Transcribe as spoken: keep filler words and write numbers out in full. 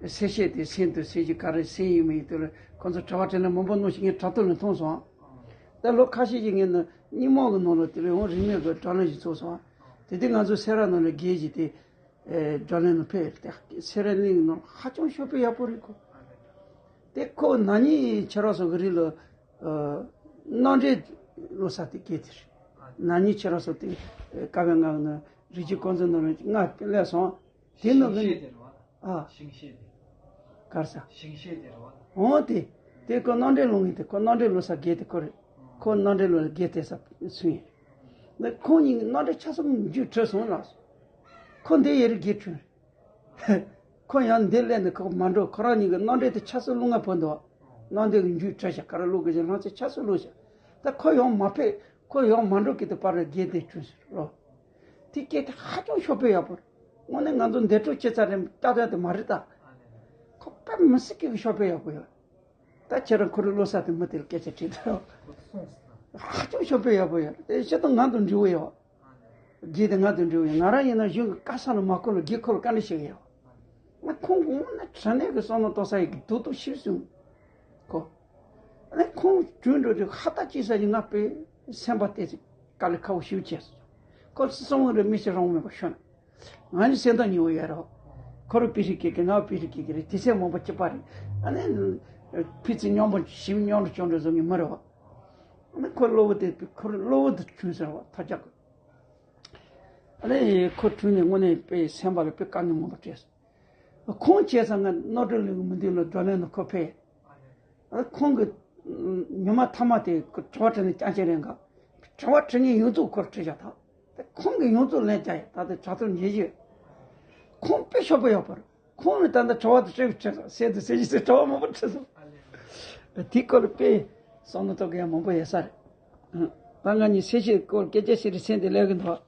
གསལ་བཤད་དེ་སེམས་དུ་གསལ་གྱི་ག་རེ་སེམས་ཡིན་མིན་དེ་ལ་ཁོང་ཚོ་དྲི་བ་དྲིས་ལན་མང་པོ་གནང་ཞིག་ངས་དྲ་ཐོག་ནས་མཐོང་སོང་། ད་ལོ་ཁ་ཤས་ཀྱི་ངས་ནི་སྙན་མང་གི་ནང་ལ་དེ་ལས་འོང་རིན་མེད་ཀྱི་བགྲོ་གླེང་ཞིག་ཚོགས་སོང་། དེ་དུས་ང་ཚོ་སེ་ར་ནང་ལ་རྒས་ཀྱི་དེ་བགྲོ་གླེང་ནང་ཕེབས་ཏེ་སེ་ར་གླིང་ནང་ཧ་ཅང་ཤོག་དཔེ་ཡག་པོ་རེད་ཁོ། དེ་ཁོ་ན་ནིང་ཁྱེད་རང་ཚོ་གི་རིགས་ལ་གནམ་འབྲས་ལོ་གསར་དེ་རྒས་དེ་རེད། ན་ནིང་ཁྱེད་རང་ཚོ་དེ་ཀ་བའི་ངག་ནང་རིགས་ཀྱི་ཀོང་ཚོ་ནང་ལ་ང་སླེབས་སོང་། དེ་ནང་གི་ཤིང་བཤད་དེ་རེད་བ། ཨ། ཤིང་བཤད་དེ། གར་ས། ཤིང་བཤད་དེ་རེད་བ། འོང་དེ། དེ་ཁོ་གནམ་འབྲས་ལོ་ངེས་དེ་ཁོ་གནམ་འབྲས་ལོ་ས་རྒས་དེ་ཁོ་རེད། ཁོ་གནམ་འབྲས་ལོ་རྒས་དེ་ས་སུ་ཡིན། ནི་ཁོང་གཉིས་གནམ་འབྲས་ཆ་ཚང་རྒྱུ་བྲོས་སོང་ལགས། ཁོ་འདི་ཡེ་རེ་རྒས་བྲོས། ཁོ་ཡང་འདི་སླེབས་ནས་ཁོ་མ་འགྲོ་ཁོ་རང་གཉིས་ཀྱི་གནམ་འབྲས་དེ་ཆ་ཚང་རླུང་ང་བུད་འདུག་གནམ་འདི་གི་རྒྱུ་བྲོས་ཤག་ག་ར་ལུག་གི་ལྷང་ཚེ་ཆ་ཚང་ལུག་ཤག་ད་ཁོ་ཡང་མ་ཕེབས་ཁོ་ཡང་མ་འགྲོ་གི་དེ་པར་རྒས་དེ་བྲོས་ཟེར་རོ། དེ་སྐད་དེ་ཧ་ཅང་ཤོག་དཔེ་ཡག་པོ་རེད། དངོས་གནས་ང་ཚོ་འདས་གྲོངས་ཅི་ཙམ་རེད་ལྟ་ལྟ་དེ་མ་རེད་ད། ཁོ་དཔེ་མི་སྲིད་ཀྱི་ཤོག་དཔེ་ཡག་པོ་ཡོད། ད་ཁྱེད་རང་ཁོ་རང་བློ་གསར་དེ་མི་དེར་སྐད་ཆ་དྲིས་དང་། ཧ་ཅང་ཤོག་དཔེ་ཡག་པོ་ཡོད་དེ་ཤེས་དང་ང་དང་འབྲས་བུ་ཡོད། རྒས་དེ་ང་དང་འབྲས་བུ་ཡོད་ང་རང་ཡིན་ན་གཞུང་གི་བཀའ་ས་ལ་མ་འཁོར་ལ་རྒས་འཁོར་ལ་བཀའ་འདྲི་ཞིག་ཡོད། ང་ཁོང་དངོས་གནས་དྲང་གནས་ཀྱི་བསམ་བློ་གཏོང་ས་ཡི་གི་སྡུག་སྡུག་ཤིག་བྱུང་། ཁོ། ཨ་ནི་ཁོང་བྲོས་འགྲོ་དུས་ཧ་ད་ཅི་ཟ་ཡི་ང་དཔེ་སེམས་པ་དེ་ཚེ་དཀའ་ལས་ཁག་པོ་ཞིག་བྱས་སོང་། ཁོ་སི་སོང་བའི་རེ་མི་ཤེས་རང་མེད་པ་ཤོད་ན། ང་ནི་སེམས་ཐག་ཉེ་བོ་ཡོད་རོགས། ཁོ་རུ་པི་ཧྲི་སྐད་ཀྱི་ང་པི་ཧྲི་སྐད་ཀྱི་རེད་དེ་ཚེ་མང་པོ་སྐྱིད་པ་རེད། ཨ་ནི་ཕི་ཚི་མཉམ་པོ་ཞིམ་མཉམ་རུ་བྱུང་འགྲོ་བཟོ་ངེས་མི་རེད་བ། ཨ་ནི་ཁོ་གློ་བོ་དེ་ཁོ་རུ་གློ་བོ་དུ་བྱུང་ཟེར་བ་ཐག་ཅག་གི། ཨ་ནི་ཁོ་བྲོས་ནས་དངོས་གནས་དཔེ་སེམས་པ་ལ་དཔེ་དཀའ་ངལ་མང་པོ་སྤྲད་སོང་། ཁོང་བྱས་ཙང་ང་རྣོ་གྲོལ་ལུགས་མི་འདུག་ལ་བགྲོ་གླེང་ནང་ཁོ་ཕེབས། ཁོང་གི་ཉི་མ་མཐའ་མ་དེ་དྲི་བ་དྲི་ནས་རྐྱང་རྐྱང་རེད་འགའ། དྲི་བ་དྲི་ངས་ཡོངས་རྫོགས་ཁོར་དྲིས་བཞག་ད། ཁོང་གིས་ཡོངས་རྫོགས་ལན་རྒྱག་ཡ་ད་ལྟ་དྲ་ཐོག་ཉེ་ཞུ། ཁོང་དཔེ་ཤོག་པོ་ཡག་པོ་རེད། ཁོང་ནི་ད་ལྟ་དྲི་བ་དེ་དྲི་དྲི་སོང་ཟེར་དུ་ཟེར་གྱི་ཟེར་དྲི་བ་མང་པོ་དྲིས་སོང་། དེའི་སྐོར་དཔེ་བསམ་བློ་གཏོང་གི་ཡ་མང་པོ་ཡོད་ས་རེད། ད་ང་གཉིས་སེ་ཤེད་སྐོར་སྐད་ཆ་བཤད་རེས་སེམས་དེ་ལས་གི་འདུག